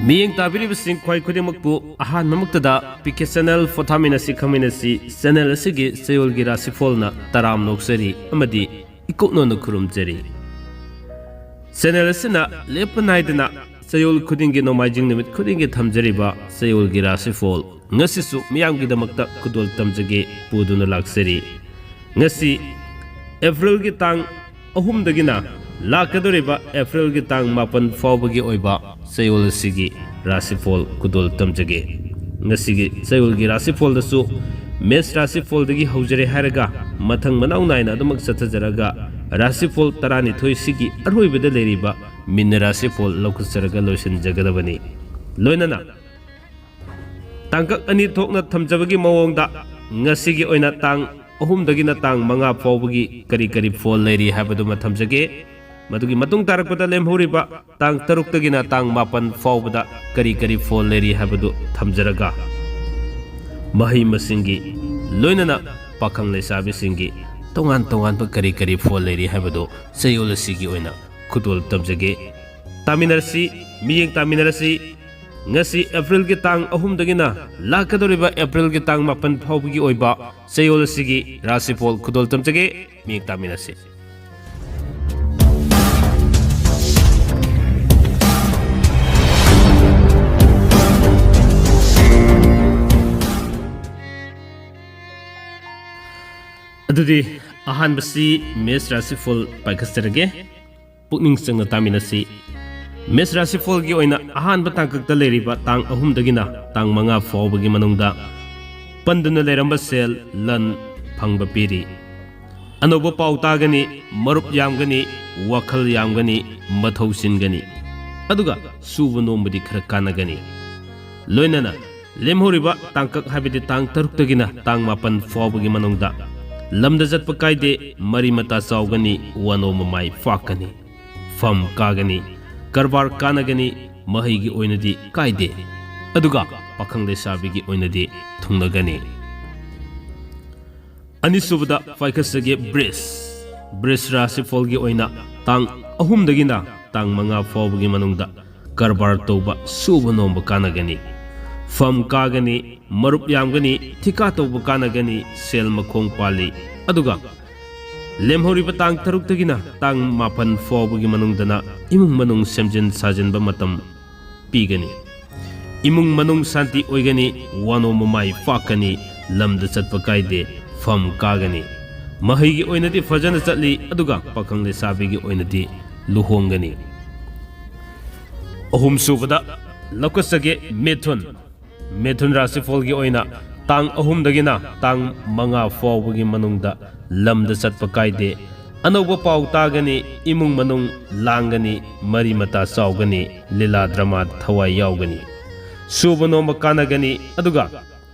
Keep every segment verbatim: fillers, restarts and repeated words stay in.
ꯃꯤꯠꯌꯦꯡ ꯇꯥꯕꯤꯔꯤꯕꯁꯤꯡ ꯈ꯭ꯋꯥꯏ ꯈꯨꯗꯤꯡꯃꯛꯄꯨ ꯑꯍꯥꯟꯕꯃꯛꯇꯗ ꯄꯤ ꯀꯦ ꯆꯦꯅꯦꯜ ꯐꯣꯊꯥꯃꯤꯟꯅꯁꯤ ꯈꯪꯃꯤꯟꯅꯁꯤ ꯆꯦꯅꯦꯜ ꯑꯁꯤꯒꯤ ꯆꯌꯣꯜꯒꯤ ꯔꯥꯁꯤꯐꯣꯜꯅ ꯇꯔꯥꯝꯅ ꯑꯣꯛꯆꯔꯤ ꯑꯃꯗꯤ ꯏꯀꯣꯛꯅꯣꯅ ꯈꯨꯔꯨꯝꯖꯔꯤ꯫ ꯆꯦꯅꯦꯜ ꯑꯁꯤꯅ ꯂꯦꯞꯄ ꯅꯥꯏꯗꯅ ꯆꯌꯣꯜ ꯈꯨꯗꯤꯡꯒꯤ ꯅꯣꯡꯃꯥꯏꯖꯤꯡ ꯅꯨꯃꯤꯠ ꯈꯨꯗꯤꯡꯒꯤ ꯊꯝꯖꯔꯤꯕ ꯆꯌꯣꯜꯒꯤ ꯔꯥꯁꯤꯐꯣꯜ ꯉꯁꯤꯁꯨ ꯃꯤꯌꯥꯝꯒꯤꯗꯃꯛꯇ ꯈꯨꯗꯣꯜ ꯇꯝꯖꯒꯦ ꯄꯨꯗꯨꯅ ꯂꯥꯛꯆꯔꯤ꯫ ꯉꯁꯤ ꯑꯦꯄ꯭ꯔꯤꯜꯒꯤ ꯇꯥꯡ ꯑꯍꯨꯝꯗꯒꯤꯅ ꯂꯥꯛꯀꯗꯧꯔꯤꯕ ꯑꯦꯄ꯭ꯔꯤꯜꯒꯤ ꯇꯥꯡ ꯃꯥꯄꯟ ꯐꯥꯎꯕꯒꯤ ꯑꯣꯏꯕ ꯆꯌꯣꯜ ꯑꯁꯤꯒꯤ ꯔꯥꯁꯤꯐꯣꯜ ꯈꯨꯗꯣꯜ ꯇꯝꯖꯒꯦ꯫ ꯉꯁꯤꯒꯤ ꯆꯌꯣꯜꯒꯤ ꯔꯥꯁꯤꯐꯣꯜꯗꯁꯨ ꯃꯦꯁ ꯔꯥꯁꯤꯐꯣꯜꯗꯒꯤ ꯍꯧꯖꯔꯦ ꯍꯥꯏꯔꯒ ꯃꯊꯪ ꯃꯅꯥꯎ ꯅꯥꯏꯅ ꯑꯗꯨꯃꯛ ꯆꯠꯊꯖꯔꯒ ꯔꯥꯁꯤꯐꯣꯜ ꯇꯔꯥꯅꯤꯊꯣꯏꯁꯤꯒꯤ ꯑꯔꯣꯏꯕꯗ ꯂꯩꯔꯤꯕ ꯃꯤꯟꯅ ꯔꯥꯁꯤꯐꯣꯜ ꯂꯧꯈꯠꯆꯔꯒ ꯂꯣꯏꯁꯤꯟꯖꯒꯗꯕꯅꯤ꯫ ꯂꯣꯏꯅꯅ ꯇꯥꯡꯀꯛ ꯑꯅꯤ ꯊꯣꯛꯅ ꯊꯝꯖꯕꯒꯤ ꯃꯑꯣꯡꯗ ꯉꯁꯤꯒꯤ ꯑꯣꯏꯅ ꯇꯥꯡ ꯑꯍꯨꯝꯗꯒꯤꯅ ꯇꯥꯡ ꯃꯉꯥ ꯐꯥꯎꯕꯒꯤ ꯀꯔꯤ ꯀꯔꯤ ꯐꯣꯜ ꯂꯩꯔꯤ ꯍꯥꯏꯕꯗꯨꯃ ꯊꯝꯖꯒꯦ꯫ ꯃꯗꯨꯒꯤ ꯃꯇꯨꯡ ꯇꯥꯔꯛꯄꯗ ꯂꯦꯝꯍꯧꯔꯤꯕ ꯇꯥꯡ ꯇꯔꯨꯛꯇꯒꯤꯅ ꯇꯥꯡ ꯃꯥꯄꯟ ꯐꯥꯎꯕꯗ ꯀꯔꯤ ꯀꯔꯤ ꯐꯣꯜ ꯂꯩꯔꯤ ꯍꯥꯏꯕꯗꯨ ꯊꯝꯖꯔꯒ ꯃꯍꯩ ꯃꯁꯤꯡꯒꯤ ꯂꯣꯏꯅꯅ ꯄꯥꯈꯪ ꯂꯩꯁꯥꯕꯤꯁꯤꯡꯒꯤ ꯇꯣꯉꯥꯟ ꯇꯣꯉꯥꯟꯕ ꯀꯔꯤ ꯀꯔꯤ ꯐꯣꯜ ꯂꯩꯔꯤ ꯍꯥꯏꯕꯗꯨ ꯆꯌꯣꯜ ꯑꯁꯤꯒꯤ ꯑꯣꯏꯅ ꯈꯨꯗꯣꯜ ꯇꯝꯖꯒꯦ꯫ ꯇꯥꯃꯤꯟꯅꯔꯁꯤ, ꯃꯤꯠꯌꯦꯡ ꯇꯥꯃꯤꯟꯅꯔꯁꯤ꯫ ꯉꯁꯤ ꯑꯦꯄ꯭ꯔꯤꯜꯒꯤ ꯇꯥꯡ ꯑꯍꯨꯝꯗꯒꯤꯅ ꯂꯥꯛꯀꯗꯧꯔꯤꯕ ꯑꯦꯄ꯭ꯔꯤꯜꯒꯤ ꯇꯥꯡ ꯃꯥꯄꯟ ꯐꯥꯎꯕꯒꯤ ꯑꯣꯏꯕ ꯆꯌꯣꯜ ꯑꯁꯤꯒꯤ ꯔꯥꯁꯤꯐꯣꯜ ꯈꯨꯗꯣꯜ ꯇꯝꯖꯒꯦ꯫ ꯃꯤꯠꯌꯦꯡ ꯇꯥꯃꯤꯟꯅꯁꯤ꯫ ꯑꯗꯨꯗꯤ ꯑꯍꯥꯟꯕꯁꯤ ꯃꯦꯁ ꯔꯥꯁꯤꯐꯣꯜ ꯄꯥꯏꯈꯠꯆꯔꯒꯦ꯫ ꯄꯨꯛꯅꯤꯡ ꯆꯪꯅ ꯇꯥꯃꯤꯟꯅꯁꯤ꯫ ꯃꯦꯁ ꯔꯥꯁꯤꯐꯣꯜꯒꯤ ꯑꯣꯏꯅ ꯑꯍꯥꯟꯕ ꯇꯥꯡꯀꯛꯇ ꯂꯩꯔꯤꯕ ꯇꯥꯡ ꯑꯍꯨꯝꯗꯒꯤꯅ ꯇꯥꯡ ꯃꯉꯥ ꯐꯥꯎꯕꯒꯤ ꯃꯅꯨꯡꯗ ꯄꯟꯗꯨꯅ ꯂꯩꯔꯝꯕ ꯁꯦꯜ, ꯂꯟ ꯐꯪꯕ ꯄꯤꯔꯤ꯫ ꯑꯅꯧꯕ ꯄꯥꯎ ꯇꯥꯒꯅꯤ, ꯃꯔꯨꯞ ꯌꯥꯝꯒꯅꯤ, ꯋꯥꯈꯜ ꯌꯥꯝꯒꯅꯤ, ꯃꯊꯧ ꯆꯤꯟꯒꯅꯤ꯫ ꯑꯗꯨꯒ ꯁꯨꯕ ꯅꯣꯝꯕꯗꯤ ꯈꯔ ꯀꯥꯟꯅꯒꯅꯤ꯫ ꯂꯣꯏꯅꯅ ꯂꯦꯝꯍꯧꯔꯤꯕ ꯇꯥꯡꯀꯛ ꯍꯥꯏꯕꯗꯤ ꯇꯥꯡ ꯇꯔꯨꯛꯇꯒꯤꯅ ꯇꯥꯡ ꯃꯥꯄꯟ ꯐꯥꯎꯕꯒꯤ ꯃꯅꯨꯡꯗ ꯂꯝꯗ ꯆꯠꯄ ꯀꯥꯏꯗꯦ, ꯃꯔꯤ ꯃꯇꯥ ꯆꯥꯎꯒꯅꯤ, ꯋꯥꯅꯣꯝꯕ ꯃꯥꯏ ꯄꯥꯛꯀꯅꯤ, ꯐꯝ ꯀꯥꯒꯅꯤ, ꯀꯔꯕꯥꯔ ꯀꯥꯟꯅꯒꯅꯤ, ꯃꯍꯩꯒꯤ ꯑꯣꯏꯅꯗꯤ ꯀꯥꯏꯗꯦ, ꯑꯗꯨꯒ ꯄꯥꯈꯪ ꯂꯩꯁꯥꯕꯤꯒꯤ ꯑꯣꯏꯅꯗꯤ ꯊꯨꯡꯅꯒꯅꯤ꯫ ꯑꯅꯤꯁꯨꯕꯗ ꯄꯥꯏꯈꯠꯆꯒꯦ ꯕ꯭ꯔꯤꯖ꯫ ꯕ꯭ꯔꯤꯖ ꯔꯥꯁꯤꯐꯣꯜꯒꯤ ꯑꯣꯏꯅ ꯇꯥꯡ ꯑꯍꯨꯝꯗꯒꯤꯅ ꯇꯥꯡ ꯃꯉꯥ ꯐꯥꯎꯕꯒꯤ ꯃꯅꯨꯡꯗ ꯀꯔꯕꯥꯔ ꯇꯧꯕ, ꯁꯨꯕ ꯅꯣꯝꯕ ꯀꯥꯟꯅꯒꯅꯤ꯫ ꯐꯝ ꯀꯥꯒꯅꯤ, ꯃꯔꯨꯞ ꯌꯥꯝꯒꯅꯤ, ꯊꯤꯀꯥ ꯇꯧꯕ ꯀꯥꯟꯅꯒꯅꯤ, ꯁꯦꯜ ꯃꯈꯣꯡ ꯄꯥꯜꯂꯤ꯫ ꯑꯗꯨꯒ ꯂꯦꯝꯍꯧꯔꯤꯕ ꯇꯥꯡ ꯇꯔꯨꯛꯇꯒꯤꯅ ꯇꯥꯡ ꯃꯥꯄꯟ ꯐꯥꯎꯕꯒꯤ ꯃꯅꯨꯡꯗꯅ ꯏꯃꯨꯡ ꯃꯅꯨꯡ ꯁꯦꯝꯖꯤꯟ ꯁꯥꯖꯤꯟꯕ ꯃꯇꯝ ꯄꯤꯒꯅꯤ꯫ ꯏꯃꯨꯡ ꯃꯅꯨꯡ ꯁꯥꯟꯇꯤ ꯑꯣꯏꯒꯅꯤ, ꯋꯥꯅꯣꯝ ꯃꯃꯥꯏ ꯄꯥꯛꯀꯅꯤ, ꯂꯝꯗ ꯆꯠꯄ ꯀꯥꯏꯗꯦ, ꯐꯝ ꯀꯥꯒꯅꯤ꯫ ꯃꯍꯩꯒꯤ ꯑꯣꯏꯅꯗꯤ ꯐꯖꯅ ꯆꯠꯂꯤ, ꯑꯗꯨꯒ ꯄꯥꯈꯪ ꯂꯩꯁꯥꯕꯤꯒꯤ ꯑꯣꯏꯅꯗꯤ ꯂꯨꯍꯣꯡꯒꯅꯤ꯫ ꯑꯍꯨꯝꯁꯨꯕꯗ ꯂꯧꯈꯠꯆꯒꯦ ꯃꯤꯊꯨꯟ꯫ ꯃꯤꯊꯨꯟ ꯔꯥꯁꯤꯐꯣꯜꯒꯤ ꯑꯣꯏꯅ ꯇꯥꯡ ꯑꯍꯨꯝꯗꯒꯤꯅ ꯇꯥꯡ ꯃꯉꯥ ꯐꯥꯎꯕꯒꯤ ꯃꯅꯨꯡꯗ ꯂꯝꯗ ꯆꯠꯄ ꯀꯥꯏꯗꯦ꯫ ꯑꯅꯧꯕ ꯄꯥꯎ ꯇꯥꯒꯅꯤ, ꯏꯃꯨꯡ ꯃꯅꯨꯡ ꯂꯥꯡꯒꯅꯤ, ꯃꯔꯤ ꯃꯇꯥ ꯆꯥꯎꯒꯅꯤ, ꯂꯤꯂꯥ ꯗ꯭ꯔꯃꯥ ꯊꯋꯥꯏ ꯌꯥꯎꯒꯅꯤ꯫ ꯁꯨꯕ ꯅꯣꯝꯕ ꯀꯥꯟꯅꯒꯅꯤ, ꯑꯗꯨꯒ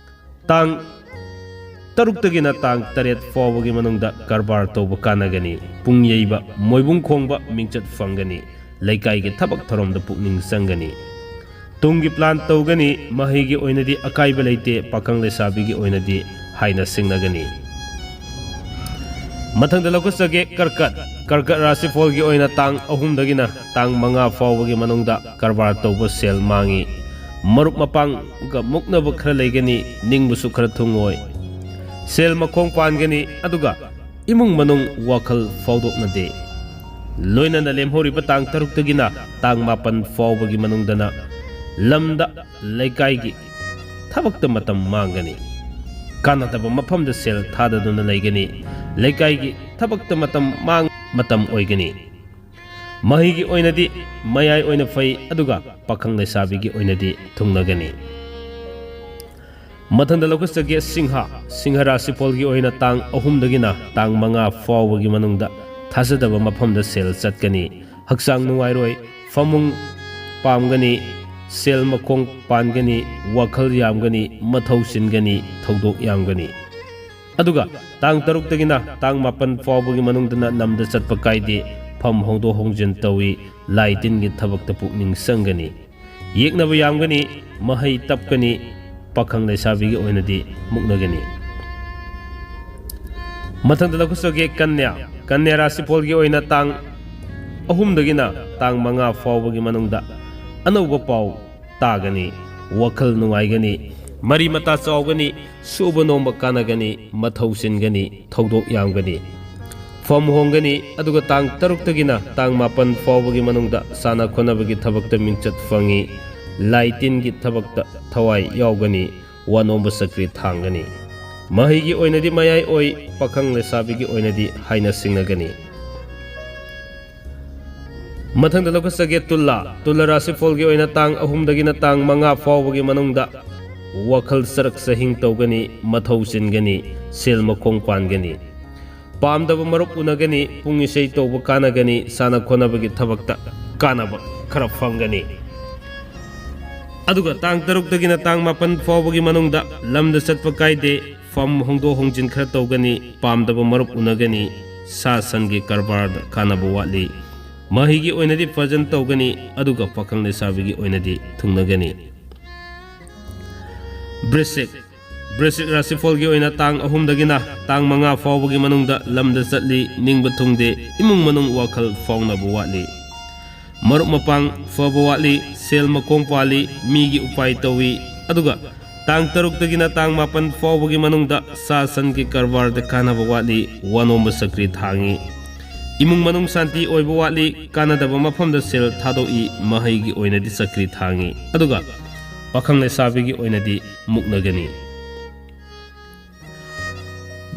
ꯇꯥꯡ ꯇꯔꯨꯛꯇꯒꯤꯅ ꯇꯥꯡ ꯇꯔꯦꯠ ꯐꯥꯎꯕꯒꯤ ꯃꯅꯨꯡꯗ ꯀꯔꯕꯥꯔ ꯇꯧꯕ ꯀꯥꯟꯅꯒꯅꯤ꯫ ꯄꯨꯡ ꯌꯩꯕ, ꯃꯣꯏꯕꯨꯡ ꯈꯣꯡꯕ ꯃꯤꯡꯆꯠ ꯐꯪꯒꯅꯤ꯫ ꯂꯩꯀꯥꯏꯒꯤ ꯊꯕꯛ ꯊꯧꯔꯝꯗ ꯄꯨꯛꯅꯤꯡ ꯆꯪꯒꯅꯤ꯫ ꯇꯨꯡꯒꯤ ꯄ꯭ꯂꯥꯟ ꯇꯧꯒꯅꯤ꯫ ꯃꯍꯩꯒꯤ ꯑꯣꯏꯅꯗꯤ ꯑꯀꯥꯏꯕ ꯂꯩꯇꯦ, ꯄꯥꯈꯪ ꯂꯩꯁꯥꯕꯤꯒꯤ ꯑꯣꯏꯅꯗꯤ ꯍꯥꯏꯅ ꯁꯤꯡꯅꯒꯅꯤ꯫ ꯃꯊꯪꯗ ꯂꯧꯈꯠꯆꯒꯦ ꯀꯔꯀꯠ꯫ ꯀꯔꯀꯠ ꯔꯥꯁꯤꯐꯣꯜꯒꯤ ꯑꯣꯏꯅ ꯇꯥꯡ ꯑꯍꯨꯝꯗꯒꯤꯅ ꯇꯥꯡ ꯃꯉꯥ ꯐꯥꯎꯕꯒꯤ ꯃꯅꯨꯡꯗ ꯀꯔꯕꯥꯔ ꯇꯧꯕ ꯁꯦꯜ ꯃꯥꯡꯉꯤ꯫ ꯃꯔꯨꯞ ꯃꯄꯥꯡꯒ ꯃꯨꯛꯅꯕ ꯈꯔ ꯂꯩꯒꯅꯤ, ꯅꯤꯡꯕꯁꯨ ꯈꯔ ꯊꯨꯡꯉꯣꯏ꯫ ꯁꯦꯜ ꯃꯈꯣꯡ ꯄꯥꯟꯒꯅꯤ, ꯑꯗꯨꯒ ꯏꯃꯨꯡ ꯃꯅꯨꯡ ꯋꯥꯈꯜ ꯐꯥꯎꯗꯣꯛꯅꯗꯦ꯫ ꯂꯣꯏꯅꯅ ꯂꯦꯝꯍꯧꯔꯤꯕ ꯇꯥꯡ ꯇꯔꯨꯛꯇꯒꯤꯅ ꯇꯥꯡ ꯃꯥꯄꯟ ꯐꯥꯎꯕꯒꯤ ꯃꯅꯨꯡꯗꯅ ꯂꯝꯗ, ꯂꯩꯀꯥꯏꯒꯤ ꯊꯕꯛꯇ ꯃꯇꯝ ꯃꯥꯡꯒꯅꯤ꯫ ꯀꯥꯟꯅꯗꯕ ꯃꯐꯝꯗ ꯁꯦꯜ ꯊꯥꯗꯗꯨꯅ ꯂꯩꯒꯅꯤ꯫ ꯂꯩꯀꯥꯏꯒꯤ ꯊꯕꯛꯇ ꯃꯇꯝ ꯃꯥꯡ-, ꯃꯇꯝ ꯑꯣꯏꯒꯅꯤ꯫ ꯃꯍꯩꯒꯤ ꯑꯣꯏꯅꯗꯤ ꯃꯌꯥꯏ ꯑꯣꯏꯅ ꯐꯩ, ꯑꯗꯨꯒ ꯄꯥꯈꯪ ꯂꯩꯁꯥꯕꯤꯒꯤ ꯑꯣꯏꯅꯗꯤ ꯊꯨꯡꯅꯒꯅꯤ꯫ ꯃꯊꯪꯗ ꯂꯧꯈꯠꯆꯒꯦ ꯁꯤꯡꯍ꯫ ꯁꯤꯡꯍ ꯔꯥꯁꯤꯐꯣꯜꯒꯤ ꯑꯣꯏꯅ ꯇꯥꯡ ꯑꯍꯨꯝꯗꯒꯤꯅ ꯇꯥꯡ ꯃꯉꯥ ꯐꯥꯎꯕꯒꯤ ꯃꯅꯨꯡꯗ ꯊꯥꯖꯗꯕ ꯃꯐꯝꯗ ꯁꯦꯜ ꯆꯠꯀꯅꯤ꯫ ꯍꯛꯆꯥꯡ ꯅꯨꯡꯉꯥꯏꯔꯣꯏ, ꯐꯃꯨꯡ ꯄꯥꯝꯒꯅꯤ, ꯁꯦꯜ ꯃꯈꯣꯡ ꯄꯥꯟꯒꯅꯤ, ꯋꯥꯈꯜ ꯌꯥꯝꯒꯅꯤ, ꯃꯊꯧ ꯆꯤꯟꯒꯅꯤ, ꯊꯧꯗꯣꯛ ꯌꯥꯝꯒꯅꯤ꯫ ꯑꯗꯨꯒ ꯇꯥꯡ ꯇꯔꯨꯛꯇꯒꯤꯅ ꯇꯥꯡ ꯃꯥꯄꯟ ꯐꯥꯎꯕꯒꯤ ꯃꯅꯨꯡꯗꯅ ꯂꯝꯗ ꯆꯠꯄ ꯀꯥꯏꯗꯦ, ꯐꯝ ꯍꯣꯡꯗꯣꯛ ꯍꯣꯡꯖꯤꯟ ꯇꯧꯏ, ꯂꯥꯏ ꯇꯤꯟꯒꯤ ꯊꯕꯛꯇ ꯄꯨꯛꯅꯤꯡ ꯆꯪꯒꯅꯤ꯫ ꯌꯦꯛꯅꯕ ꯌꯥꯝꯒꯅꯤ, ꯃꯍꯩ ꯇꯞꯀꯅꯤ, ꯄꯥꯈꯪ ꯂꯩꯁꯥꯕꯤꯒꯤ ꯑꯣꯏꯅꯗꯤ ꯃꯨꯛꯅꯒꯅꯤ꯫ ꯃꯊꯪꯗ ꯂꯧꯈꯠꯆꯒꯦ ꯀꯟꯌꯥ꯫ ꯀꯟꯌꯥ ꯔꯥꯁꯤꯐꯣꯜꯒꯤ ꯑꯣꯏꯅ ꯇꯥꯡ ꯑꯍꯨꯝꯗꯒꯤꯅ ꯇꯥꯡ ꯃꯉꯥ ꯐꯥꯎꯕꯒꯤ ꯃꯅꯨꯡꯗ ꯑꯅꯧꯕ ꯄꯥꯎ ꯇꯥꯒꯅꯤ, ꯋꯥꯈꯜ ꯅꯨꯡꯉꯥꯏꯒꯅꯤ, ꯃꯔꯤ ꯃꯇꯥ ꯆꯥꯎꯒꯅꯤ, ꯁꯨꯕ ꯅꯣꯝꯕ ꯀꯥꯟꯅꯒꯅꯤ, ꯃꯊꯧ ꯆꯤꯟꯒꯅꯤ, ꯊꯧꯗꯣꯛ ꯌꯥꯝꯒꯅꯤ꯫ ꯐꯝ ꯍꯣꯡꯒꯅꯤ, ꯑꯗꯨꯒ ꯇꯥꯡ ꯇꯔꯨꯛꯇꯒꯤꯅ ꯇꯥꯡ ꯃꯥꯄꯟ ꯐꯥꯎꯕꯒꯤ ꯃꯅꯨꯡꯗ ꯁꯥꯟꯅ ꯈꯣꯠꯅꯕꯒꯤ ꯊꯕꯛꯇ ꯃꯤꯡꯆꯠ ꯐꯪꯉꯤ, ꯂꯥꯏ ꯇꯤꯟꯒꯤ ꯊꯕꯛꯇ ꯊꯋꯥꯏ ꯌꯥꯎꯒꯅꯤ, ꯋꯥ ꯅꯣꯝꯕ ꯆꯀ꯭ꯔꯤ ꯊꯥꯡꯒꯅꯤ꯫ ꯃꯍꯩꯒꯤ ꯑꯣꯏꯅꯗꯤ ꯃꯌꯥꯏ ꯑꯣꯏ, ꯄꯥꯈꯪ ꯂꯩꯁꯥꯕꯤꯒꯤ ꯑꯣꯏꯅꯗꯤ ꯍꯥꯏꯅ ꯁꯤꯡꯅꯒꯅꯤ꯫ ꯃꯊꯪꯗ ꯂꯧꯈꯠꯆꯒꯦ ꯇꯨꯂꯥ꯫ ꯇꯨꯂꯥ ꯔꯥꯁꯤꯐꯣꯜꯒꯤ ꯑꯣꯏꯅ ꯇꯥꯡ ꯑꯍꯨꯝꯗꯒꯤꯅ ꯇꯥꯡ ꯃꯉꯥ ꯐꯥꯎꯕꯒꯤ ꯃꯅꯨꯡꯗ ꯋꯥꯈꯜ ꯆꯔꯛ ꯆꯍꯤꯡ ꯇꯧꯒꯅꯤ, ꯃꯊꯧ ꯆꯤꯟꯒꯅꯤ, ꯁꯦꯜ ꯃꯈꯣꯡ ꯄꯥꯟꯒꯅꯤ꯫ ꯄꯥꯝꯗꯕ ꯃꯔꯨꯞ ꯎꯅꯒꯅꯤ, ꯄꯨꯡ ꯏꯁꯩ ꯇꯧꯕ ꯀꯥꯟꯅꯒꯅꯤ, ꯁꯥꯟꯅ ꯈꯣꯠꯅꯕꯒꯤ ꯊꯕꯛꯇ ꯀꯥꯟꯅꯕ ꯈꯔ ꯐꯪꯒꯅꯤ꯫ ꯑꯗꯨꯒ ꯇꯥꯡ ꯇꯔꯨꯛꯇꯒꯤꯅ ꯇꯥꯡ ꯃꯥꯄꯟ ꯐꯥꯎꯕꯒꯤ ꯃꯅꯨꯡꯗ ꯂꯝꯗ ꯆꯠꯄ ꯀꯥꯏꯗꯦ, ꯐꯝ ꯍꯣꯡꯗꯣꯛ ꯍꯣꯡꯖꯤꯟ ꯈꯔ ꯇꯧꯒꯅꯤ, ꯄꯥꯝꯗꯕ ꯃꯔꯨꯞ ꯎꯅꯒꯅꯤ, ꯁꯥ ꯁꯟꯒꯤ ꯀꯔꯕꯥꯔꯗ ꯀꯥꯟꯅꯕ ꯋꯥꯠꯂꯤ꯫ ꯃꯍꯩꯒꯤ ꯑꯣꯏꯅꯗꯤ ꯐꯖꯅ ꯇꯧꯒꯅꯤ, ꯑꯗꯨꯒ ꯄꯥꯈꯪ ꯂꯩꯁꯥꯕꯤꯒꯤ ꯑꯣꯏꯅꯗꯤ ꯊꯨꯡꯅꯒꯅꯤ꯫ ꯕ꯭ꯔꯤꯁꯤꯛ꯫ ꯕ꯭ꯔꯤꯁꯤꯛ ꯔꯥꯁꯤꯐꯣꯜꯒꯤ ꯑꯣꯏꯅ ꯇꯥꯡ ꯑꯍꯨꯝꯗꯒꯤꯅ ꯇꯥꯡ ꯃꯉꯥ ꯐꯥꯎꯕꯒꯤ ꯃꯅꯨꯡꯗ ꯂꯝꯗ ꯆꯠꯂꯤ, ꯅꯤꯡꯕ ꯊꯨꯡꯗꯦ, ꯏꯃꯨꯡ ꯃꯅꯨꯡ ꯋꯥꯈꯜ ꯐꯥꯎꯅꯕ ꯋꯥꯠꯂꯤ꯫ ꯃꯔꯨꯞ ꯃꯄꯥꯡ ꯐꯕ ꯋꯥꯠꯂꯤ, ꯁꯦꯜ ꯃꯈꯣꯡ ꯄꯥꯜꯂꯤ, ꯃꯤꯒꯤ ꯎꯄꯥꯏ ꯇꯧꯏ꯫ ꯑꯗꯨꯒ ꯇꯥꯡ ꯇꯔꯨꯛꯇꯒꯤꯅ ꯇꯥꯡ ꯃꯥꯄꯟ ꯐꯥꯎꯕꯒꯤ ꯃꯅꯨꯡꯗ ꯁꯥ ꯁꯟꯒꯤ ꯀꯔꯕꯥꯔꯗ ꯀꯥꯟꯅꯕ ꯋꯥꯠꯂꯤ, ꯋꯥꯅꯣꯝꯕ ꯆꯀ꯭ꯔꯤ ꯊꯥꯡꯉꯤ꯫ ꯏꯃꯨꯡ ꯃꯅꯨꯡ ꯁꯥꯟꯇꯤ ꯑꯣꯏꯕ ꯋꯥꯠꯂꯤ, ꯀꯥꯟꯅꯗꯕ ꯃꯐꯝꯗ ꯁꯦꯜ ꯊꯥꯗꯣꯛꯏ, ꯃꯍꯩꯒꯤ ꯑꯣꯏꯅꯗꯤ ꯆꯀ꯭ꯔꯤ ꯊꯥꯡꯉꯤ꯫ ꯑꯗꯨꯒ ꯄꯥꯈꯪ ꯂꯩꯁꯥꯕꯤꯒꯤ ꯑꯣꯏꯅꯗꯤ ꯃꯨꯛꯅꯒꯅꯤ꯫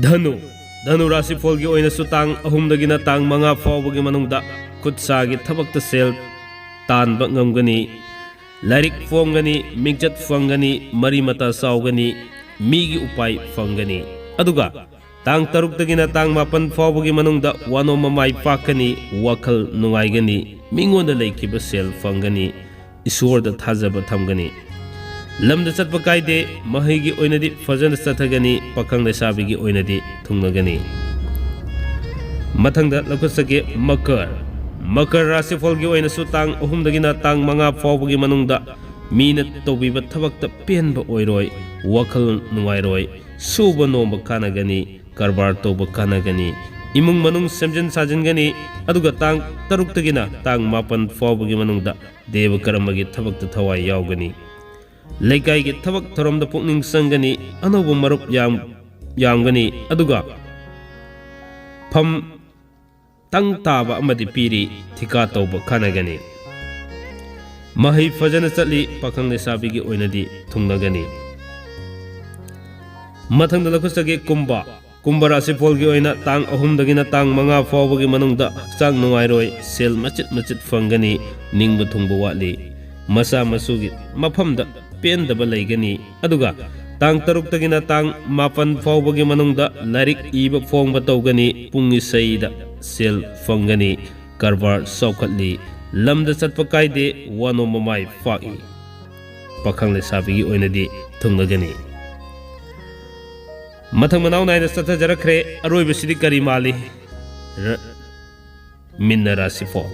ꯙꯅꯨ꯫ ꯙꯅꯨ ꯔꯥꯁꯤꯐꯣꯜꯒꯤ ꯑꯣꯏꯅꯁꯨ ꯇꯥꯡ ꯑꯍꯨꯝꯗꯒꯤꯅ ꯇꯥꯡ ꯃꯉꯥ ꯐꯥꯎꯕꯒꯤ ꯃꯅꯨꯡꯗ ꯈꯨꯠ ꯁꯥꯒꯤ ꯊꯕꯛꯇ ꯁꯦꯜ ꯇꯥꯟꯕ ꯉꯝꯒꯅꯤ꯫ ꯂꯥꯏꯔꯤꯛ ꯐꯣꯡꯒꯅꯤ, ꯃꯤꯡꯆꯠ ꯐꯪꯒꯅꯤ, ꯃꯔꯤ ꯃꯇꯥ ꯆꯥꯎꯒꯅꯤ, ꯃꯤꯒꯤ ꯎꯄꯥꯏ ꯐꯪꯒꯅꯤ꯫ ꯑꯗꯨꯒ ꯇꯥꯡ ꯇꯔꯨꯛꯇꯒꯤꯅ ꯇꯥꯡ ꯃꯥꯄꯟ ꯐꯥꯎꯕꯒꯤ ꯃꯅꯨꯡꯗ ꯋꯥꯅꯣꯝꯕ ꯃꯥꯏ ꯄꯥꯛꯀꯅꯤ, ꯋꯥꯈꯜ ꯅꯨꯡꯉꯥꯏꯒꯅꯤ, ꯃꯤꯉꯣꯟꯗ ꯂꯩꯈꯤꯕ ꯁꯦꯜ ꯐꯪꯒꯅꯤ, ꯏꯁꯣꯔꯗ ꯊꯥꯖꯕ ꯊꯝꯒꯅꯤ꯫ ꯂꯝꯗ ꯆꯠꯄ ꯀꯥꯏꯗꯦ, ꯃꯍꯩꯒꯤ ꯑꯣꯏꯅꯗꯤ ꯐꯖꯅ ꯆꯠꯊꯒꯅꯤ, ꯄꯥꯈꯪ ꯂꯩꯁꯥꯕꯤꯒꯤ ꯑꯣꯏꯅꯗꯤ ꯊꯨꯡꯅꯒꯅꯤ꯫ ꯃꯊꯪꯗ ꯂꯧꯈꯠꯆꯒꯦ ꯃꯀꯔ꯫ ꯃꯀꯔ ꯔꯥꯁꯤꯐꯣꯜꯒꯤ ꯑꯣꯏꯅꯁꯨ ꯇꯥꯡ ꯑꯍꯨꯝꯗꯒꯤꯅ ꯇꯥꯡ ꯃꯉꯥ ꯐꯥꯎꯕꯒꯤ ꯃꯅꯨꯡꯗ ꯃꯤꯅ ꯇꯧꯕꯤꯕ ꯊꯕꯛꯇ ꯄꯦꯟꯕ ꯑꯣꯏꯔꯣꯏ, ꯋꯥꯈꯜ ꯅꯨꯡꯉꯥꯏꯔꯣꯏ, ꯁꯨꯕ ꯅꯣꯝꯕ ꯀꯥꯟꯅꯒꯅꯤ, ꯀꯔꯕꯥꯔ ꯇꯧꯕ ꯀꯥꯟꯅꯒꯅꯤ, ꯏꯃꯨꯡ ꯃꯅꯨꯡ ꯁꯦꯝꯖꯤꯟ ꯁꯥꯖꯤꯟꯒꯅꯤ꯫ ꯑꯗꯨꯒ ꯇꯥꯡ ꯇꯔꯨꯛꯇꯒꯤꯅ ꯇꯥꯡ ꯃꯥꯄꯟ ꯐꯥꯎꯕꯒꯤ ꯃꯅꯨꯡꯗ ꯗꯦꯕ ꯀꯔꯃꯒꯤ ꯊꯕꯛꯇ ꯊꯋꯥꯏ ꯌꯥꯎꯒꯅꯤ꯫ ꯂꯩꯀꯥꯏꯒꯤ ꯊꯕꯛ ꯊꯧꯔꯝꯗ ꯄꯨꯛꯅꯤꯡ ꯆꯪꯒꯅꯤ꯫ ꯑꯅꯧꯕ ꯃꯔꯨꯞ ꯌꯥꯝ-, ꯌꯥꯝꯒꯅꯤ꯫ ꯑꯗꯨꯒ ꯐꯝ ꯇꯪ ꯇꯥꯕ ꯑꯃꯗꯤ ꯄꯤꯔꯤ ꯊꯤꯀꯥ ꯇꯧꯕ ꯀꯥꯟꯅꯒꯅꯤ꯫ ꯃꯍꯩ ꯐꯖꯅ ꯆꯠꯂꯤ꯫ ꯄꯥꯈꯪ ꯂꯩꯁꯥꯕꯤꯒꯤ ꯑꯣꯏꯅꯗꯤ ꯊꯨꯡꯅꯒꯅꯤ꯫ ꯃꯊꯪꯗ ꯂꯧꯈꯠꯆꯒꯦ ꯀꯨꯝꯚ꯫ ꯀꯨꯝꯚ ꯔꯥꯁꯤꯐꯣꯜꯒꯤ ꯑꯣꯏꯅ ꯇꯥꯡ ꯑꯍꯨꯝꯗꯒꯤꯅ ꯇꯥꯡ ꯃꯉꯥ ꯐꯥꯎꯕꯒꯤ ꯃꯅꯨꯡꯗ ꯍꯛꯆꯥꯡ ꯅꯨꯡꯉꯥꯏꯔꯣꯏ, ꯁꯦꯜ ꯃꯆꯤꯠ ꯃꯆꯤꯠ ꯐꯪꯒꯅꯤ, ꯅꯤꯡꯕ ꯊꯨꯡꯕ ꯋꯥꯠꯂꯤ, ꯃꯆꯥ ꯃꯁꯨꯒꯤ ꯃꯐꯝꯗ ꯄꯦꯟꯗꯕ ꯂꯩꯒꯅꯤ꯫ ꯑꯗꯨꯒ ꯇꯥꯡ ꯇꯔꯨꯛꯇꯒꯤꯅ ꯇꯥꯡ ꯃꯥꯄꯟ ꯐꯥꯎꯕꯒꯤ ꯃꯅꯨꯡꯗ ꯂꯥꯏꯔꯤꯛ ꯏꯕ ꯐꯣꯡꯕ ꯇꯧꯒꯅꯤ, ꯄꯨꯡ ꯏꯁꯩꯗ ꯁꯦꯜ ꯐꯪꯒꯅꯤ, ꯀꯔꯕꯥꯔ ꯆꯥꯎꯈꯠꯂꯤ, ꯂꯝꯗ ꯆꯠꯄ ꯀꯥꯏꯗꯦ, ꯋꯥꯅꯣꯝꯕ ꯃꯥꯏ ꯄꯥꯛꯏ꯫ ꯄꯥꯈꯪ ꯂꯩꯁꯥꯕꯤꯒꯤ ꯑꯣꯏꯅꯗꯤ ꯊꯨꯡꯅꯒꯅꯤ꯫ ꯃꯊꯪ ꯃꯅꯥꯎ ꯅꯥꯏꯅ ꯆꯠꯊꯖꯔꯛꯈ꯭ꯔꯦ꯫ ꯑꯔꯣꯏꯕꯁꯤꯗꯤ ꯀꯔꯤ ꯃꯥꯜꯂꯤ? ꯔ-, ꯃꯤꯟꯅ ꯔꯥꯁꯤꯐꯣꯜ꯫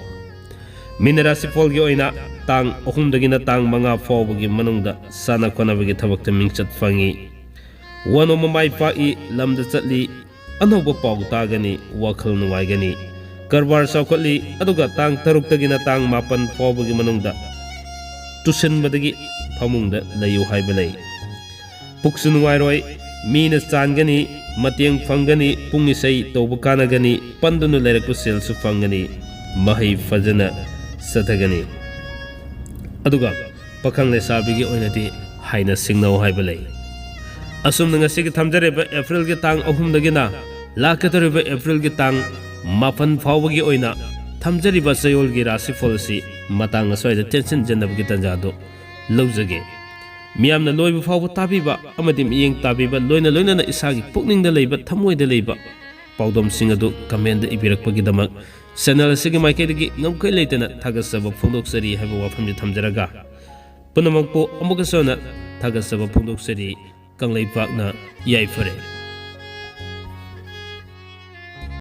ꯃꯤꯟꯅ ꯔꯥꯁꯤꯐꯣꯜꯒꯤ ꯑꯣꯏꯅ ꯇꯥꯡ ꯑꯍꯨꯝꯗꯒꯤꯅ ꯇꯥꯡ ꯃꯉꯥ ꯐꯥꯎꯕꯒꯤ ꯃꯅꯨꯡꯗ ꯁꯥꯟꯅ ꯈꯣꯠꯅꯕꯒꯤ ꯊꯕꯛꯇ ꯃꯤꯡꯆꯠ ꯐꯪꯏ꯫ ꯋꯥꯅꯣꯝꯕ ꯃꯥꯏ ꯄꯥꯛꯏ, ꯂꯝꯗ ꯆꯠꯂꯤ, ꯑꯅꯧꯕ ꯄꯥꯎ ꯇꯥꯒꯅꯤ, ꯋꯥꯈꯜ ꯅꯨꯡꯉꯥꯏꯒꯅꯤ, ꯀꯔꯕꯥꯔ ꯆꯥꯎꯈꯠꯂꯤ꯫ ꯑꯗꯨꯒ ꯇꯥꯡ ꯇꯔꯨꯛꯇꯒꯤꯅ ꯇꯥꯡ ꯃꯥꯄꯟ ꯐꯥꯎꯕꯒꯤ ꯃꯅꯨꯡꯗ ꯇꯨꯁꯤꯟꯕꯗꯒꯤ ꯐꯃꯨꯡꯗ ꯂꯩꯌꯨ ꯍꯥꯏꯕ ꯂꯩ꯫ ꯄꯨꯛꯁꯨ ꯅꯨꯡꯉꯥꯏꯔꯣꯏ, ꯃꯤꯅ ꯆꯥꯟꯒꯅꯤ, ꯃꯇꯦꯡ ꯐꯪꯒꯅꯤ, ꯄꯨꯡ ꯏꯁꯩ ꯇꯧꯕ ꯀꯥꯟꯅꯒꯅꯤ, ꯄꯟꯗꯨꯅ ꯂꯩꯔꯛꯄ ꯁꯦꯜꯁꯨ ꯐꯪꯒꯅꯤ, ꯃꯍꯩ ꯐꯖꯅ ꯆꯠꯊꯒꯅꯤ꯫ ꯑꯗꯨꯒ ꯄꯥꯈꯪ ꯂꯩꯁꯥꯕꯤꯒꯤ ꯑꯣꯏꯅꯗꯤ ꯍꯥꯏꯅ ꯁꯤꯡꯅꯧ ꯍꯥꯏꯕ ꯂꯩ꯫ ꯑꯁꯨꯝꯅ ꯉꯁꯤꯒꯤ ꯊꯝꯖꯔꯤꯕ ꯑꯦꯄ꯭ꯔꯤꯜꯒꯤ ꯇꯥꯡ ꯑꯍꯨꯝꯗꯒꯤꯅ ꯂꯥꯛꯀꯗꯧꯔꯤꯕ ꯑꯦꯄ꯭ꯔꯤꯜꯒꯤ ꯇꯥꯡ ꯃꯥꯄꯟ ꯐꯥꯎꯕꯒꯤ ꯑꯣꯏꯅ ꯊꯝꯖꯔꯤꯕ ꯆꯌꯣꯜꯒꯤ ꯔꯥꯁꯤꯐꯣꯜ ꯑꯁꯤ ꯃꯇꯥꯡ ꯑꯁ꯭ꯋꯥꯏꯗ ꯇꯦꯟꯁꯤꯟꯖꯅꯕꯒꯤ ꯇꯥꯟꯖꯥꯗꯨ ꯂꯧꯖꯒꯦ꯫ ꯃꯤꯌꯥꯝꯅ ꯂꯣꯏꯕ ꯐꯥꯎꯕ ꯇꯥꯕꯤꯕ ꯑꯃꯗꯤ ꯃꯤꯠꯌꯦꯡ ꯇꯥꯕꯤꯕ, ꯂꯣꯏꯅ ꯂꯣꯏꯅꯅ ꯏꯁꯥꯒꯤ ꯄꯨꯛꯅꯤꯡꯗ ꯂꯩꯕ, ꯊꯃꯣꯏꯗ ꯂꯩꯕ ꯄꯥꯎꯗꯝꯁꯤꯡ ꯑꯗꯨ ꯀꯃꯦꯟꯗ ꯏꯕꯤꯔꯛꯄꯒꯤꯗꯃꯛ ꯆꯦꯅꯦꯜ ꯑꯁꯤꯒꯤ ꯃꯥꯏꯀꯩꯗꯒꯤ ꯉꯝꯈꯩ ꯂꯩꯇꯅ ꯊꯥꯒꯠꯆꯕ ꯐꯣꯡꯗꯣꯛꯆꯔꯤ ꯍꯥꯏꯕ ꯋꯥꯐꯝꯁꯤ ꯊꯝꯖꯔꯒ, ꯄꯨꯝꯅꯃꯛꯄꯨ ꯑꯃꯨꯛꯀꯁꯨ ꯍꯟꯅ ꯊꯥꯒꯠꯆꯕ ꯐꯣꯡꯗꯣꯛꯆꯔꯤ꯫ ꯀꯪꯂꯩꯄꯥꯛꯅ ꯌꯥꯏꯐꯔꯦ꯫